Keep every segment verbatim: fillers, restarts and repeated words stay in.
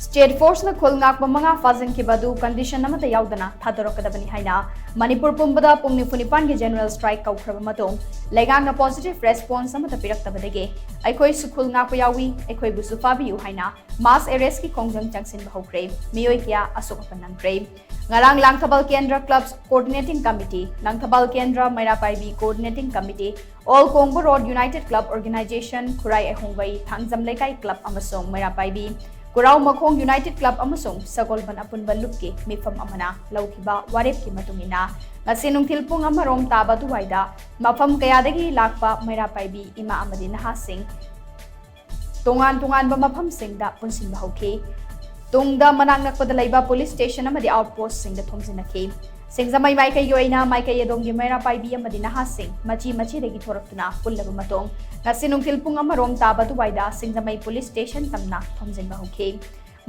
State Force ꯅ ꯈꯨꯜ ꯉꯥꯛꯄ ꯃꯉꯥ ꯐꯥꯖꯤꯟꯈꯤꯕ ꯑꯗꯨ condition ꯑꯃꯠꯇ ꯌꯥꯎꯗꯅ ꯊꯥꯗꯣꯔꯛꯀꯗꯕꯅꯤ ꯍꯥꯏꯅ ꯃꯅꯤꯄꯨꯔ ꯄꯨꯝꯕꯗ ꯄꯨꯡ ꯅꯤꯐꯨ ꯅꯤꯄꯥꯟꯒꯤ general strike ꯀꯧꯈ꯭ꯔꯕ ꯃꯇꯨꯡ ꯂꯩꯉꯥꯛꯅ positive response ꯑꯃꯠꯇ ꯄꯤꯔꯛꯇꯕꯗꯒꯤ ꯑꯩꯈꯣꯏꯁꯨ ꯈꯨꯜ ꯉꯥꯛꯄ ꯌꯥꯎꯏ, ꯑꯩꯈꯣꯏꯕꯨꯁꯨ ꯐꯥꯕꯤꯌꯨ ꯍꯥꯏꯅ mass arrest ꯀꯤ ꯈꯣꯡꯖꯪ ꯆꯪꯁꯤꯟꯕ ꯍꯧꯈ꯭ꯔꯦ꯫ ꯃꯤꯑꯣꯏ ꯀꯌꯥ ꯑꯁꯣꯛ ꯑꯄꯟ ꯅꯪꯈ꯭ꯔꯦ꯫ ꯉꯔꯥꯡ ꯂꯥꯡꯊꯕꯥꯜ ꯀꯦꯟꯗ꯭ꯔ clubs coordinating committee, ꯂꯥꯡꯊꯕꯥꯜ ꯀꯦꯟꯗ꯭ꯔ ꯃꯩꯔꯥ ꯄꯥꯏꯕꯤ coordinating committee, All Kongbo Road United Club Organization, ꯈꯨꯔꯥꯏ ꯑꯍꯣꯡꯕꯩ ꯊꯥꯡꯖꯝ ꯂꯩꯀꯥꯏ club ꯑꯃꯁꯨꯡ ꯃꯩꯔꯥ ꯄꯥꯏꯕꯤ ꯀꯨꯔꯥꯎ ꯃꯈꯣꯡ United Club ꯑꯃꯁꯨꯡ ꯁꯒꯣꯜꯕꯟ ꯑꯄꯨꯟꯕ ꯂꯨꯞꯀꯤ ꯃꯤꯐꯝ ꯑꯃꯅ ꯂꯧꯈꯤꯕ ꯋꯥꯔꯦꯞꯀꯤ ꯃꯇꯨꯡ ꯏꯟꯅ, ꯉꯁꯤ ꯅꯨꯡꯊꯤꯜ ꯄꯨꯡ ꯑꯃ ꯔꯣꯝ ꯇꯥꯕ ꯑꯗꯨꯋꯥꯏꯗ ꯃꯐꯝ ꯀꯌꯥꯗꯒꯤ ꯂꯥꯛꯄ ꯃꯩꯔꯥ ꯄꯥꯏꯕꯤ ꯏꯃꯥ ꯑꯃꯗꯤ ꯅꯍꯥꯁꯤꯡ ꯇꯣꯉꯥꯟ ꯇꯣꯉꯥꯟꯕ ꯃꯐꯝꯁꯤꯡꯗ ꯄꯨꯟꯁꯤꯟꯕ ꯍꯧꯈꯤ꯫ ꯇꯨꯡꯗ ꯃꯅꯥꯛ ꯅꯛꯄꯗ ꯂꯩꯕ police station ꯑꯃꯗꯤ outpost ꯁꯤꯡꯗ ꯊꯣꯝꯖꯤꯟꯅꯈꯤ꯫ ꯁꯤꯡꯖꯃꯩ ꯃꯥꯏꯀꯩꯒꯤ ꯑꯣꯏꯅ ꯃꯥꯏꯀꯩ ꯑꯗꯣꯝꯒꯤ ꯃꯩꯔꯥ ꯄꯥꯏꯕꯤ ꯑꯃꯗꯤ ꯅꯍꯥꯁꯤꯡ ꯃꯆꯤ ꯃꯆꯤꯗꯒꯤ ꯊꯣꯔꯛꯇꯨꯅ ꯄꯨꯜꯂꯕ ꯃꯇꯨꯡ, ꯉꯁꯤ ꯅꯨꯡꯊꯤꯜ ꯄꯨꯡ ꯑꯃ ꯔꯣꯝ ꯇꯥꯕ ꯑꯗꯨꯋꯥꯏꯗ ꯁꯤꯡꯖꯃꯩ police station ꯇꯝꯅ ꯊꯣꯝꯖꯤꯟꯕ ꯍꯧꯈꯤ꯫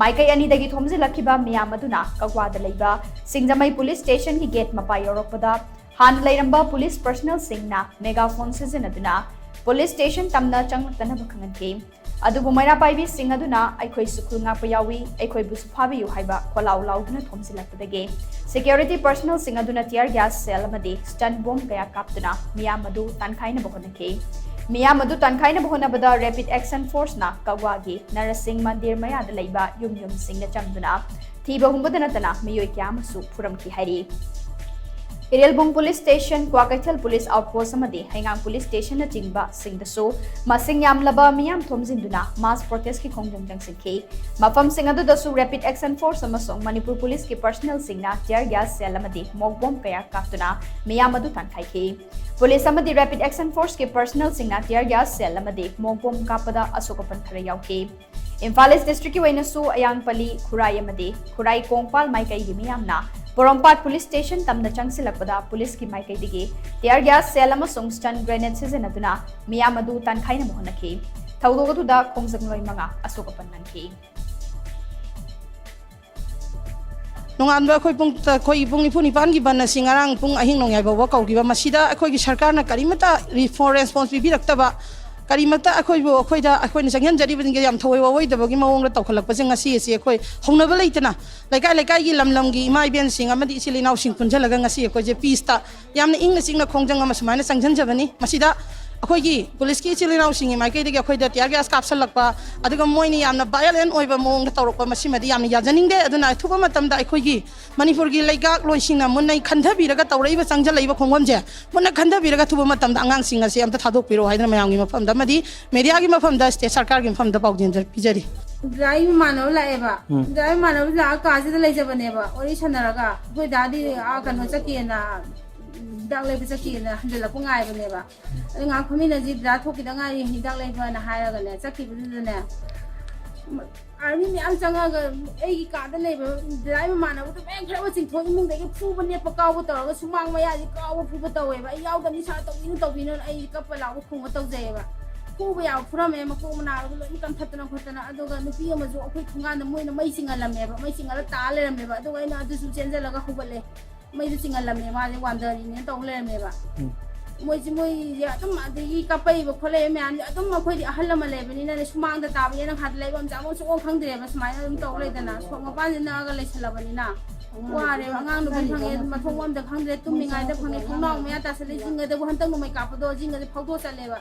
ꯃꯥꯏꯀꯩ ꯑꯅꯤꯗꯒꯤ ꯊꯣꯝꯖꯤꯜꯂꯛꯈꯤꯕ ꯃꯤꯌꯥꯝ ꯑꯗꯨꯅ ꯀꯛꯋꯥꯗ ꯂꯩꯕ ꯁꯤꯡꯖꯃꯩ police station ꯒꯤ gate ꯃꯄꯥ ꯌꯧꯔꯛꯄꯗ, ꯍꯥꯟꯅ ꯂꯩꯔꯝꯕ police personnel ꯁꯤꯡꯅ megaphone ꯁꯤꯖꯤꯟꯅꯗꯨꯅ police station ꯇꯝꯅ ꯆꯪꯂꯛꯇꯅꯕ ꯈꯪꯍꯟꯈꯤ꯫ ꯑꯗꯨꯕꯨ ꯃꯩꯔꯥ ꯄꯥꯏꯕꯤꯁꯤꯡ ꯑꯗꯨꯅ "ꯑꯩꯈꯣꯏꯁꯨ ꯈꯨꯜ ꯉꯥꯛꯄ ꯌꯥꯎꯏ, ꯑꯩꯈꯣꯏꯕꯨꯁꯨ ꯐꯥꯕꯤꯌꯨ" ꯍꯥꯏꯕ ꯈꯣꯜꯂꯥꯎ ꯂꯥꯎꯗꯨꯅ ꯊꯣꯝꯖꯤꯜꯂꯛꯄꯗꯒꯤ, security personnel ꯁꯤꯡ ꯑꯗꯨꯅ tear gas shell ꯑꯃꯗꯤ stun bomb ꯀꯌꯥ ꯀꯥꯞꯇꯨꯅ ꯃꯤꯌꯥꯝ ꯑꯗꯨ ꯇꯥꯟꯈꯥꯏꯅꯕ ꯍꯣꯠꯅꯈꯤ꯫ ꯃꯤꯌꯥꯝ ꯑꯗꯨ ꯇꯥꯟꯈꯥꯏꯅꯕ ꯍꯣꯠꯅꯕꯗ rapid action force ꯅ ꯀꯛꯋꯥꯒꯤ ꯅꯔꯁꯤꯡ ꯃꯟꯗꯤꯔ ꯃꯌꯥꯗ ꯂꯩꯕ ꯌꯨꯝ ꯌꯨꯝꯁꯤꯡꯗ ꯆꯪꯗꯨꯅ ꯊꯤꯕ ꯍꯨꯝꯕꯗ ꯅꯠꯇꯅ ꯃꯤꯑꯣꯏ ꯀꯌꯥ ꯑꯃꯁꯨ ꯐꯨꯔꯝꯈꯤ ꯍꯥꯏꯔꯤ꯫ ꯏꯔꯦꯜꯕꯨꯡ police station, Kwakeithel police outpost ꯑꯃꯗꯤ ꯍꯩꯉꯥꯡ police station ꯅꯆꯤꯡꯕ ꯁꯤꯡꯗꯁꯨ ꯃꯁꯤꯡ ꯌꯥꯝꯂꯕ ꯃꯤꯌꯥꯝ ꯊꯣꯝꯖꯤꯟꯗꯨꯅ mass protest ꯀꯤ ꯈꯣꯡꯖꯪ ꯆꯪꯁꯤꯟꯈꯤ꯫ ꯃꯐꯝꯁꯤꯡ ꯑꯗꯨꯗꯁꯨ rapid action force ꯑꯃꯁꯨꯡ ꯃꯅꯤꯄꯨꯔ police ꯀꯤ personnel ꯁꯤꯡꯅ tear gas shell ꯑꯃꯗꯤ smoke bomb ꯀꯌꯥ ꯀꯥꯞꯇꯨꯅ ꯃꯤꯌꯥꯝ ꯑꯗꯨ ꯇꯥꯟꯈꯥꯏꯈꯤ꯫ Police ꯑꯃꯗꯤ rapid action force ꯀꯤ personnel ꯁꯤꯡꯅ tear gas shell ꯑꯃꯗꯤ smoke bomb ꯀꯥꯞꯄꯗ ꯑꯁꯣꯛ ꯑꯄꯟ ꯈꯔ ꯌꯥꯎꯈꯤ꯫ ꯏꯝꯐꯥꯜ East district ꯀꯤ ꯑꯣꯏꯅꯁꯨ ꯑꯌꯥꯡꯄꯜꯂꯤ, ꯈꯨꯔꯥꯏ ꯑꯃꯗꯤ ꯈꯨꯔꯥꯏ ꯀꯣꯡꯄꯥꯜ ꯃꯥꯏꯀꯩꯒꯤ ꯃꯤꯌꯥꯝꯅ ꯄꯣꯔꯣꯝꯄꯥꯠ police station ꯇꯝꯅ ꯆꯪꯁꯤꯜꯂꯛꯄꯗ police ꯀꯤ ꯃꯥꯏꯀꯩꯗꯒꯤ tear gas shell ꯑꯃꯁꯨꯡ stun grenade ꯁꯤꯖꯤꯟꯅꯗꯨꯅ ꯃꯤꯌꯥꯝ ꯑꯗꯨ ꯇꯥꯟꯈꯥꯏꯅꯕ ꯍꯣꯠꯅꯈꯤ꯫ ꯊꯧꯗꯣꯛ ꯑꯗꯨꯗ ꯈꯣꯡꯖꯪꯂꯣꯏ ꯃꯉꯥ ꯑꯁꯣꯛ ꯑꯄꯟ ꯅꯪꯈꯤ꯫ ꯅꯣꯡꯉꯥꯟꯕ ꯑꯩꯈꯣꯏ ꯄꯨꯡ ꯇ-, ꯑꯩꯈꯣꯏ ꯄꯨꯡ ꯅꯤꯐꯨ ꯅꯤꯄꯥꯟꯒꯤ ꯕꯟ ꯑꯁꯤ ꯉꯔꯥꯡ ꯄꯨꯡ ꯑꯍꯤꯡ ꯅꯣꯡꯌꯥꯏ ꯐꯥꯎꯕ ꯀꯧꯈꯤꯕ, ꯃꯁꯤꯗ ꯑꯩꯈꯣꯏꯒꯤ ꯁꯔꯀꯥꯔꯅ ꯀꯔꯤꯃꯠꯇ ꯔꯤ-, ꯐꯣꯟ response ꯄꯤꯕꯤꯔꯛꯇꯕ, ꯀꯔꯤꯃꯠꯇ ꯑꯩꯈꯣꯏꯕꯨ ꯑꯩꯈꯣꯏꯗ ꯑꯩꯈꯣꯏꯅ ꯆꯪꯁꯤꯟꯖꯔꯤꯕꯁꯤꯡꯁꯦ ꯌꯥꯝ ꯊꯑꯣꯏ ꯋꯥꯑꯣꯏꯗꯕꯒꯤ ꯃꯑꯣꯡꯗ ꯇꯧꯈꯠꯂꯛꯄꯁꯦ ꯉꯁꯤ ꯑꯁꯤ ꯑꯩꯈꯣꯏ ꯍꯧꯅꯕ ꯂꯩꯇꯅ ꯂꯩꯀꯥꯏ ꯂꯩꯀꯥꯏꯒꯤ ꯂꯝ ꯂꯝꯒꯤ ꯏꯃꯥ ꯏꯕꯦꯟꯁꯤꯡ ꯑꯃꯗꯤ ꯏꯆꯤꯜ ꯏꯅꯥꯎꯁꯤꯡ ꯄꯨꯟꯁꯤꯜꯂꯒ ꯉꯁꯤ ꯑꯩꯈꯣꯏꯁꯦ ꯄꯤꯁꯇ ꯌꯥꯝꯅ ꯏꯪꯅ ꯆꯤꯛꯅ ꯈꯣꯡꯖꯪ ꯑꯃ ꯁꯨꯃꯥꯏꯅ ꯆꯪꯁꯤꯟꯖꯕꯅꯤ꯫ ꯃꯁꯤꯗ ꯑꯩꯈꯣꯏꯒꯤ ꯄꯨꯂꯤꯁꯀꯤ ꯏꯆꯤꯜ ꯏꯅꯥꯎꯁꯤꯡꯒꯤ ꯃꯥꯏꯀꯩꯗꯒꯤ ꯑꯩꯈꯣꯏꯗ ꯇꯤꯌꯥꯔ ꯒ꯭ꯌꯥꯁ ꯀꯥꯞꯁꯤꯜꯂꯛꯄ, ꯑꯗꯨꯒ ꯃꯣꯏꯅ ꯌꯥꯝꯅ ꯚꯥꯏꯑꯣꯂꯦꯟ ꯑꯣꯏꯕ ꯃꯑꯣꯡꯗ ꯇꯧꯔꯛꯄ, ꯃꯁꯤꯃꯗꯤ ꯌꯥꯝꯅ ꯌꯥꯖꯅꯤꯡꯗꯦ꯫ ꯑꯗꯨꯅ ꯑꯊꯨꯕ ꯃꯇꯝꯗ ꯑꯩꯈꯣꯏꯒꯤ ꯃꯅꯤꯄꯨꯔꯒꯤ ꯂꯩꯉꯥꯛꯂꯣꯏꯁꯤꯡꯅ ꯃꯨꯟꯅ ꯈꯟꯊꯕꯤꯔꯒ ꯇꯧꯔꯛꯏꯕ ꯆꯪꯁꯤꯜꯂꯛꯏꯕ ꯈꯣꯡꯐꯝꯁꯦ ꯃꯨꯟꯅ ꯈꯟꯊꯕꯤꯔꯒ ꯑꯊꯨꯕ ꯃꯇꯝꯗ ꯑꯉꯥꯡꯁꯤꯡ ꯑꯁꯤ ꯑꯝꯇ ꯊꯥꯗꯣꯛꯄꯤꯔꯣ ꯍꯥꯏꯗꯅ ꯃꯌꯥꯝꯒꯤ ꯃꯐꯝꯗ ꯑꯃꯗꯤ ꯃꯦꯗꯤꯌꯥꯒꯤ ꯃꯐꯝꯗ ꯁ꯭ꯇꯦꯠ ꯁꯔꯀꯥꯔꯒꯤ ꯃꯐꯝꯗ ꯄꯥꯎꯖꯦꯜ ꯄꯤꯖꯔꯤ꯫ ꯗ꯭ꯔꯥꯏ ꯃꯃꯥꯟꯅꯕ ꯂꯥꯛꯑꯦꯕ꯫ ꯎꯝ꯫ ꯗ꯭ꯔꯥꯏ ꯃꯃꯥꯟꯅꯕ ꯂꯥꯛꯑ ꯀꯥꯁꯤꯗ ꯂꯩꯖꯕꯅꯦꯕ, ꯋꯥꯔꯤ ꯁꯥꯟꯅꯔꯒ꯫ ꯑꯩꯈꯣꯏ ꯗꯥꯗꯤ ꯑꯥ ꯀꯩꯅꯣ ꯆꯠꯀꯦꯅ, ꯍꯤꯗꯥꯛ ꯂꯩꯕ ꯆꯠꯀꯦꯅ ꯍꯟꯖꯤꯜꯂꯛꯄ ꯉꯥꯏꯕꯅꯦꯕ꯫ ꯑꯗꯨ ꯉꯥꯏꯍꯥꯛ ꯐꯝꯃꯤꯟꯅꯁꯤ, ꯗꯥ ꯊꯣꯛꯈꯤꯗ ꯉꯥꯏꯔꯤ ꯍꯤꯗꯥꯛ ꯂꯩꯕꯅ ꯍꯥꯏꯔꯒꯅꯦ, ꯆꯠꯈꯤꯕꯗꯨꯗꯅꯦ, ꯑꯥꯔꯃꯤ ꯃꯌꯥꯝ ꯆꯪꯉꯒ ꯑꯩꯒꯤ ꯀꯥꯗ ꯂꯩꯕ ꯗꯥꯏ ꯃꯃꯥꯟꯅꯕꯗꯣ ꯃꯌꯥꯝ ꯈꯔ ꯑꯃ ꯆꯤꯡꯊꯣꯛ, ꯏꯃꯨꯡꯗꯒꯤ ꯐꯨꯕ ꯅꯦꯠꯄ ꯀꯥꯎꯕ ꯇꯧꯔꯒ ꯁꯨꯃꯥꯡ ꯃꯌꯥꯗꯤ ꯀꯥꯎꯕ ꯐꯨꯕ ꯇꯧꯋꯦꯕ꯫ ꯑꯩ ꯌꯥꯎꯗꯕꯅꯤ ꯁꯥꯔ, ꯇꯧꯕꯤꯅꯨ ꯇꯧꯕꯤꯅꯨꯅ ꯑꯩ ꯀꯞꯄ ꯂꯥꯎꯕ ꯈꯣꯡꯕ ꯇꯧꯖꯩꯌꯦꯕ꯫ ꯐꯨꯕ ꯌꯥꯕ ꯐꯨꯔꯝꯃꯦ, ꯃꯀꯣꯛ ꯃꯅꯥꯗꯣ ꯂꯣꯏꯅ ꯀꯟꯊꯠꯇꯅ ꯈꯣꯠꯇꯅ꯫ ꯑꯗꯨꯒ ꯅꯨꯄꯤ ꯑꯃꯁꯨ ꯑꯩꯈꯣꯏ ꯊꯣꯡꯒꯥꯟꯗ ꯃꯣꯏꯅ ꯃꯩ ꯆꯤꯡꯍꯜꯂꯝꯃꯦꯕ, ꯃꯩ ꯆꯤꯡꯍꯜꯂ ꯇꯥ ꯂꯩꯔꯝꯃꯦꯕ꯫ ꯑꯗꯨꯒ ꯑꯩꯅ ꯑꯗꯨꯁꯨ ꯆꯦꯟꯁꯤꯜꯂꯒ ꯍꯧꯒꯠꯂꯦ꯫ ꯃꯩꯗꯨ ꯆꯤꯡꯍꯜꯂꯝꯃꯦ, ꯃꯥꯁꯦ ꯋꯥꯟꯗꯔꯤꯅꯦꯅ ꯇꯧ ꯂꯩꯔꯝꯃꯦꯕ꯫ ꯎꯝ꯫ ꯃꯣꯏꯁꯦ, ꯃꯣꯏꯁꯦ ꯑꯗꯨꯝ, ꯑꯗꯒꯤ ꯀꯞꯄꯛꯏꯕ ꯈꯣꯠꯂꯛꯏꯕ ꯃꯌꯥꯝꯁꯦ ꯑꯗꯨꯝ ꯑꯩꯈꯣꯏꯗꯤ ꯑꯍꯜ ꯂꯃꯟ ꯂꯩꯕꯅꯤꯅꯅꯦ, ꯁꯨꯃꯥꯡꯗ ꯇꯥꯕ ꯌꯦꯅꯈꯥꯗ ꯂꯩꯕ ꯑꯃ ꯆꯥꯐꯝ ꯁꯨꯡꯈꯪ ꯈꯪꯗ꯭ꯔꯦꯕ꯫ ꯁꯨꯃꯥꯏꯅ ꯑꯗꯨꯝ ꯇꯧ ꯂꯩꯗꯅ, ꯁꯣꯔꯣꯛ ꯃꯄꯥꯟꯁꯦ ꯅꯛꯑꯒ ꯂꯩꯁꯜꯂꯕꯅꯤꯅ ꯋꯥꯔꯦꯕ꯫ ꯑꯉꯥꯡ ꯅꯨꯄꯤ ꯐꯪꯉꯦ, ꯃꯊꯣꯡ ꯑꯃꯗ ꯈꯪꯗ꯭ꯔꯦ, ꯇꯨꯝꯃꯤꯉꯩꯗ ꯐꯪꯉꯦ, ꯊꯣꯡꯅꯥꯎ ꯃꯌꯥ ꯇꯥꯁꯜꯂꯦ, ꯖꯤꯡꯒꯗꯕꯨ ꯍꯟꯇꯛ ꯅꯣꯡꯃꯩ ꯀꯥꯞꯄꯗꯣ ꯖꯤꯡꯒꯗ ꯐꯧꯗꯣꯛ ꯆꯠꯂꯦꯕ,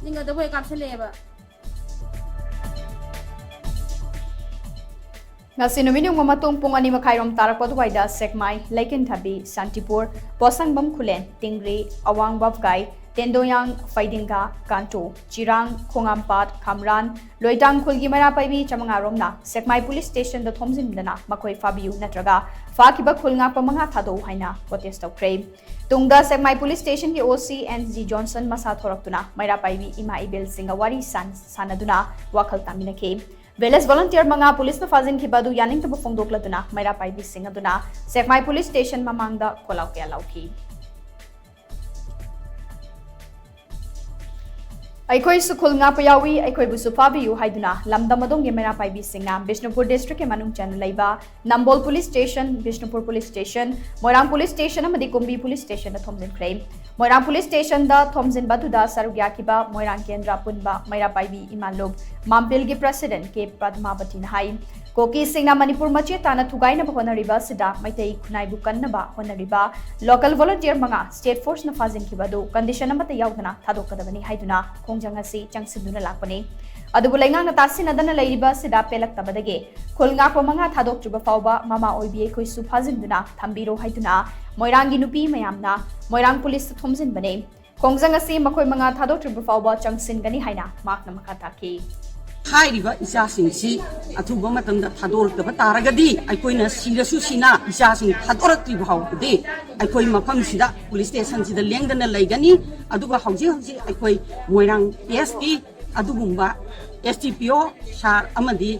ꯖꯤꯡꯒꯗꯕꯨ ꯍꯦꯛ ꯀꯥꯞꯁꯜꯂꯛꯑꯦꯕ꯫ ꯉꯁꯤ ꯅꯨꯃꯤꯠ ꯌꯨꯡꯕ ꯃꯇꯨꯡ ꯄꯨꯡ ꯑꯅꯤ ꯃꯈꯥꯏꯔꯣꯝ ꯇꯥꯔꯛꯄ ꯑꯗꯨꯋꯥꯏꯗ ꯁꯦꯛꯃꯥꯏ, ꯂꯩꯀꯤꯟꯊꯕꯤ, ꯁꯥꯟꯇꯤꯄꯨꯔ, ꯄꯣꯁꯪꯕꯝ ꯈꯨꯂꯦꯟ, ꯇꯤꯡꯔꯤ, ꯑꯋꯥꯡ ꯕꯞꯒꯥꯏ, ꯇꯦꯟꯗꯣꯌꯥꯡ, ꯐꯩꯗꯤꯡꯒꯥ, ꯀꯥꯟꯇꯨ, ꯆꯤꯔꯥꯡ, ꯈꯣꯡꯉꯥꯝꯄꯥꯠ, ꯈꯥꯝꯔꯥꯟ, ꯂꯣꯏꯇꯥꯡꯈꯨꯜꯒꯤ ꯃꯩꯔꯥ ꯄꯥꯏꯕꯤ ꯆꯥꯃꯉꯥ ꯔꯣꯝꯅ ꯁꯦꯛꯃꯥꯏ ꯄꯨꯂꯤꯁ ꯁ꯭ꯇꯦꯁꯟꯗ ꯊꯣꯝꯖꯤꯟꯗꯨꯅ ꯃꯈꯣꯏ ꯐꯥꯕꯤꯌꯨ ꯅꯠꯇ꯭ꯔꯒ ꯐꯥꯈꯤꯕ ꯈꯨꯜ ꯉꯥꯛꯄ ꯃꯉꯥ ꯊꯥꯗꯣꯛꯎ ꯍꯥꯏꯅ ꯄ꯭ꯔꯣꯇꯦꯁ ꯇꯧꯈ꯭ꯔꯦ꯫ ꯇꯨꯡꯗ ꯁꯦꯛꯃꯥꯏ ꯄꯨꯂꯤꯁ ꯁ꯭ꯇꯦꯁꯟꯒꯤ ꯑꯣ ꯁꯤ ꯑꯦꯟ ꯖꯤ ꯖꯣꯟꯁꯟ ꯃꯁꯥ ꯊꯣꯔꯛꯇꯨꯅ ꯃꯩꯔꯥ ꯄꯥꯏꯕꯤ ꯏꯃꯥ ꯏꯕꯦꯜꯁꯤꯡꯒ ꯋꯥꯔꯤ ꯁꯥꯟ-, ꯁꯥꯟꯅꯗꯨꯅ ꯋꯥꯈꯜ ꯇꯥꯃꯤꯟꯅꯈꯤ꯫ ꯚꯤꯂꯦꯖ ꯚꯣꯂꯨꯟꯇꯤꯌꯔ ꯃꯉꯥ ꯄꯨꯂꯤꯁꯅ ꯐꯥꯖꯤꯟꯈꯤꯕ ꯑꯗꯨ ꯌꯥꯅꯤꯡꯗꯕ ꯐꯣꯡꯗꯣꯛꯂꯗꯨꯅ ꯃꯩꯔꯥ ꯄꯥꯏꯕꯤꯁꯤꯡ ꯑꯗꯨꯅ ꯁꯦꯛꯃꯥꯏ ꯄꯨꯂꯤꯁ ꯁ꯭ꯇꯦꯁꯟ ꯃꯃꯥꯡꯗ ꯈꯣꯜꯂꯥꯎ ꯀꯌꯥ ꯂꯥꯎꯈꯤ꯫ ꯑꯩꯈꯣꯏꯁꯨ ꯈꯨꯜ ꯉꯥꯛꯄ ꯌꯥꯎꯏ, ꯑꯩꯈꯣꯏꯕꯨꯁꯨ ꯐꯥꯕꯤꯌꯨ ꯍꯥꯏꯗꯨꯅ ꯂꯝꯗꯝ ꯑꯗꯣꯝꯒꯤ ꯃꯩꯔꯥ ꯄꯥꯏꯕꯤꯁꯤꯡꯅ ꯕꯤꯁꯅꯨꯄꯨꯔ ꯗꯤꯁꯇ꯭ꯔꯤꯛꯀꯤ ꯃꯅꯨꯡ ꯆꯟꯅ ꯂꯩꯕ Nambol police station, Bishnupur police station, Moirang police station ꯑꯃꯗꯤ ꯀꯨꯝꯕꯤ ꯄꯨꯂꯤꯁ ꯁ꯭ꯇꯦꯁꯟꯗ ꯊꯣꯝꯖꯤꯟꯈ꯭ꯔꯦ꯫ ꯃꯣꯏꯔꯥꯡ ꯄꯨꯂꯤꯁ ꯁ꯭ꯇꯦꯁꯟꯗ ꯊꯣꯝꯖꯤꯟꯕ ꯑꯗꯨꯗ ꯁꯔꯨꯛ ꯌꯥꯈꯤꯕ ꯃꯣꯏꯔꯥꯡ ꯀꯦꯟꯗ꯭ꯔ ꯑꯄꯨꯟꯕ ꯃꯩꯔꯥ ꯄꯥꯏꯕꯤ ꯏꯃꯥ ꯂꯨꯞ ꯃꯥꯝꯄꯤꯜꯒꯤ ꯄ꯭ꯔꯁꯤꯗꯦꯟꯠ ꯀꯦ ꯄꯗꯃꯥꯕꯇꯤꯅ ꯍꯥꯏ, ꯀꯨꯀꯤꯁꯤꯡꯅ ꯃꯅꯤꯄꯨꯔ ꯃꯆꯦꯠ ꯇꯥꯅ ꯊꯨꯒꯥꯏꯅꯕ ꯍꯣꯠꯅꯔꯤꯕ ꯑꯁꯤꯗ ꯃꯩꯇꯩ ꯈꯨꯟꯅꯥꯏꯕꯨ ꯀꯟꯅꯕ ꯍꯣꯠꯅꯔꯤꯕ ꯂꯣꯀꯦꯜ ꯚꯣꯂꯨꯟꯇꯤꯌꯔ ꯃꯉꯥ ꯁ꯭ꯇꯦꯠ ꯐꯣꯔꯁꯅ ꯐꯥꯖꯤꯟꯈꯤꯕ ꯑꯗꯨ ꯀꯟꯗꯤꯁꯟ ꯑꯃꯠꯇ ꯌꯥꯎꯗꯅ ꯊꯥꯗꯣꯛꯀꯗꯕꯅꯤ ꯍꯥꯏꯗꯨꯅ ꯈꯣꯡꯖꯪ ꯑꯁꯤ ꯆꯪꯁꯤꯟꯗꯨꯅ ꯂꯥꯛꯄꯅꯤ꯫ ꯑꯗꯨꯕꯨ ꯂꯩꯉꯥꯛꯅ ꯇꯥꯁꯤꯟꯅꯗꯅ ꯂꯩꯔꯤꯕ ꯑꯁꯤꯗ ꯄꯦꯜꯂꯛꯇꯕꯗꯒꯤ ꯈꯨꯜ ꯉꯥꯛꯄ ꯃꯉꯥ ꯊꯥꯗꯣꯛꯇ꯭ꯔꯤꯕ ꯐꯥꯎꯕ ꯃꯃꯥ ꯑꯣꯏꯕꯤ ꯑꯩꯈꯣꯏꯁꯨ ꯐꯥꯖꯤꯟꯗꯨꯅ ꯊꯝꯕꯤꯔꯣ ꯍꯥꯏꯗꯨꯅ ꯃꯣꯏꯔꯥꯡꯒꯤ ꯅꯨꯄꯤ ꯃꯌꯥꯝꯅ ꯃꯣꯏꯔꯥꯡ ꯄꯨꯂꯤꯁꯇ ꯊꯣꯝꯖꯤꯟꯕꯅꯤ꯫ ꯈꯣꯡꯖꯪ ꯑꯁꯤ ꯃꯈꯣꯏ ꯃꯉꯥ ꯊꯥꯗꯣꯛꯇ꯭ꯔꯤꯕ ꯐꯥꯎꯕ ꯆꯪꯁꯤꯟꯒꯅꯤ ꯍꯥꯏꯅ ꯃꯍꯥꯛꯅ ꯃꯈꯥ ꯇꯥꯈꯤ꯫ ꯍꯥꯏꯔꯤꯕ ꯏꯆꯥꯁꯤꯡꯁꯤ ꯑꯊꯨꯕ ꯃꯇꯝꯗ ꯊꯥꯗꯣꯔꯛꯇꯕ ꯇꯥꯔꯒꯗꯤ ꯑꯩꯈꯣꯏꯅ ꯁꯤꯔꯁꯨ ꯁꯤꯅ ꯏꯆꯥꯁꯤꯡ ꯊꯥꯗꯣꯔꯛꯇ꯭ꯔꯤꯕ ꯐꯥꯎꯕꯗꯤ ꯑꯩꯈꯣꯏ ꯃꯐꯝꯁꯤꯗ ꯄꯨꯂꯤꯁ ꯁ꯭ꯇꯦꯁꯟꯁꯤꯗ ꯂꯦꯡꯗꯅ ꯂꯩꯒꯅꯤ꯫ ꯑꯗꯨꯒ ꯍꯧꯖꯤꯛ ꯍꯧꯖꯤꯛ ꯑꯩꯈꯣꯏ ꯃꯣꯏꯔꯥꯡ ꯑꯦꯁ ꯄꯤ ꯑꯗꯨꯒꯨꯝꯕ ꯑꯦꯁ ꯗꯤ ꯄꯤ ꯑꯣ ꯁꯥꯔ ꯑꯃꯗꯤ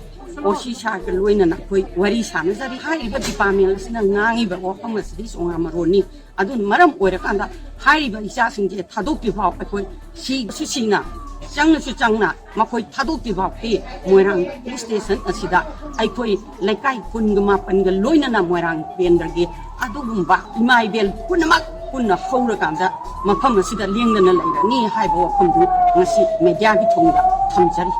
ꯑꯣ ꯁꯤ ꯁꯥꯔꯒ ꯂꯣꯏꯅꯅ ꯑꯩꯈꯣꯏ ꯋꯥꯔꯤ ꯁꯥꯟꯅꯖꯔꯤ꯫ ꯍꯥꯏꯔꯤꯕ ꯗꯤꯄꯥꯔꯠꯃꯦꯟ ꯑꯁꯤꯅ ꯉꯥꯡꯉꯤꯕ ꯋꯥꯐꯝ ꯑꯁꯤꯗꯤ ꯆꯣꯉꯥ ꯃꯔꯣꯟꯅꯤ꯫ ꯑꯗꯨꯅ ꯃꯔꯝ ꯑꯣꯏꯔꯀꯥꯟꯗ ꯍꯥꯏꯔꯤꯕ ꯏꯆꯥꯁꯤꯡꯁꯦ ꯊꯥꯗꯣꯛꯇ꯭ꯔꯤ ꯐꯥꯎ ꯑꯩꯈꯣꯏ ꯁꯤꯁꯨ ꯁꯤꯅ ꯆꯪꯉꯁꯨ ꯆꯪꯅ ꯃꯈꯣꯏ ꯊꯥꯗꯣꯛꯇ꯭ꯔꯤ ꯐꯥꯎꯗꯤ ꯃꯣꯏꯔꯥꯡ ꯄꯨꯂꯤꯁ ꯁ꯭ꯇꯦꯁꯟ ꯑꯁꯤꯗ ꯑꯩꯈꯣꯏ ꯂꯩꯀꯥꯏ ꯀꯨꯟꯒ ꯃꯥꯄꯟꯒ ꯂꯣꯏꯅꯅ ꯃꯣꯏꯔꯥꯡ ꯀꯦꯟꯗ꯭ꯔꯒꯤ ꯑꯗꯨꯒꯨꯝꯕ ꯏꯃꯥ ꯏꯕꯦꯜ ꯄꯨꯝꯅꯃꯛ ꯄꯨꯟꯅ ꯍꯧꯔꯀꯥꯟꯗ ꯃꯐꯝ ꯑꯁꯤꯗ ꯂꯦꯡꯗꯅ ꯂꯩꯔꯅꯤ ꯍꯥꯏꯕ ꯋꯥꯐꯝꯗꯨ ꯉꯁꯤ ꯃꯦꯗꯤꯌꯥꯒꯤ ꯊꯣꯡꯗ ꯊꯝꯖꯔꯤ꯫